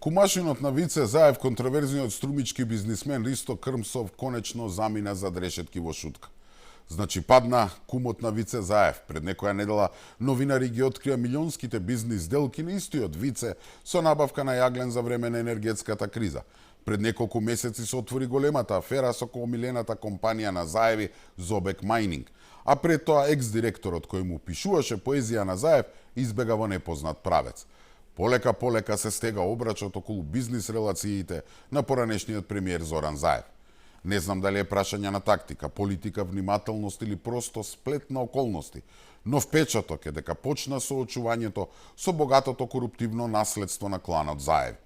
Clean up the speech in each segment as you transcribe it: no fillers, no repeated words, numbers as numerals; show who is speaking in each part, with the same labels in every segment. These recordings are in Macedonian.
Speaker 1: Кумашинот на Вице Заев, контроверзниот струмички бизнисмен Ристо Крмсов, конечно замина зад решетки во шутка. Значи падна кумот на Вице Заев. Пред некоја недела новинари ги открија милионските бизнис сделки на истиот Вице со набавка на јаглен за време на енергетската криза. Пред неколку месеци се отвори големата афера со омилената компанија на Заеви Зобек Майнинг. А пред тоа екс-директорот кој му пишуваше поезија на Заев избега во непознат правец. Полека се стега обрачот околу бизнис релациите на поранешниот премиер Зоран Заев. Не знам дали е прашање на тактика, политика, внимателност или просто сплет на околности, но впечаток е дека почна соочувањето со богатото коруптивно наследство на кланот Заев.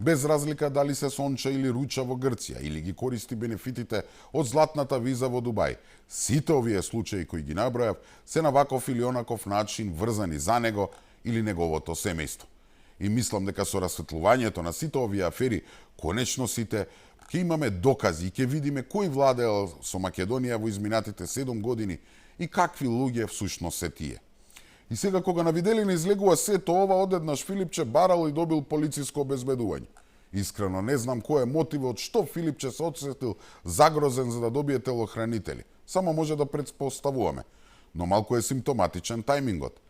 Speaker 1: Без разлика дали се сонча или руча во Грција или ги користи бенефитите од златната виза во Дубај, сите овие случаи кои ги набројав се на ваков или онаков начин врзани за него или неговото семејство. И мислам дека со расветлувањето на сите овие афери, конечно сите ќе имаме докази и ќе видиме кој владеел со Македонија во изминатите 7 години и какви луѓе всушност се тие. И сега кога на виделина излегува сето ова, одеднаш Филипче барал и добил полициско обезбедување. Искрено не знам кој е мотивот што Филипче се отсетил загрозен за да добие телохранители. Само може да претпоставуваме. Но малку е симптоматичен тајмингот.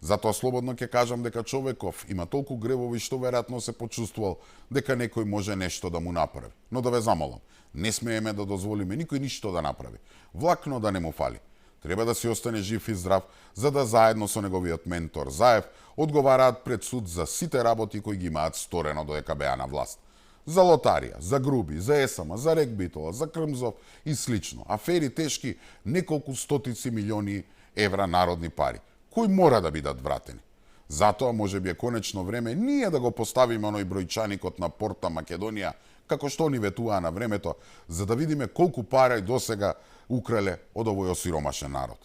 Speaker 1: Затоа слободно ќе кажам дека човеков има толку гревови што веројатно се почувствувал дека некој може нешто да му направи. Но да ве замолам, не смееме да дозволиме никој ништо да направи. Влакно да не му фали. Треба да си остане жив и здрав, за да заедно со неговиот ментор Заев одговараат пред суд за сите работи кои ги имаат сторено додека беа на власт. За лотарија, за груби, за ЕСМ, за Рекбитола, за Крмзов и слично. Афери тешки неколку стотици милиони евра народни пари, кои мора да бидат вратени. Затоа може би е конечно време ние да го поставиме оној бројчаникот на Порта Македонија, како што ни ветуваа на времето, за да видиме колку пари досега украле од овој осиромашен народ.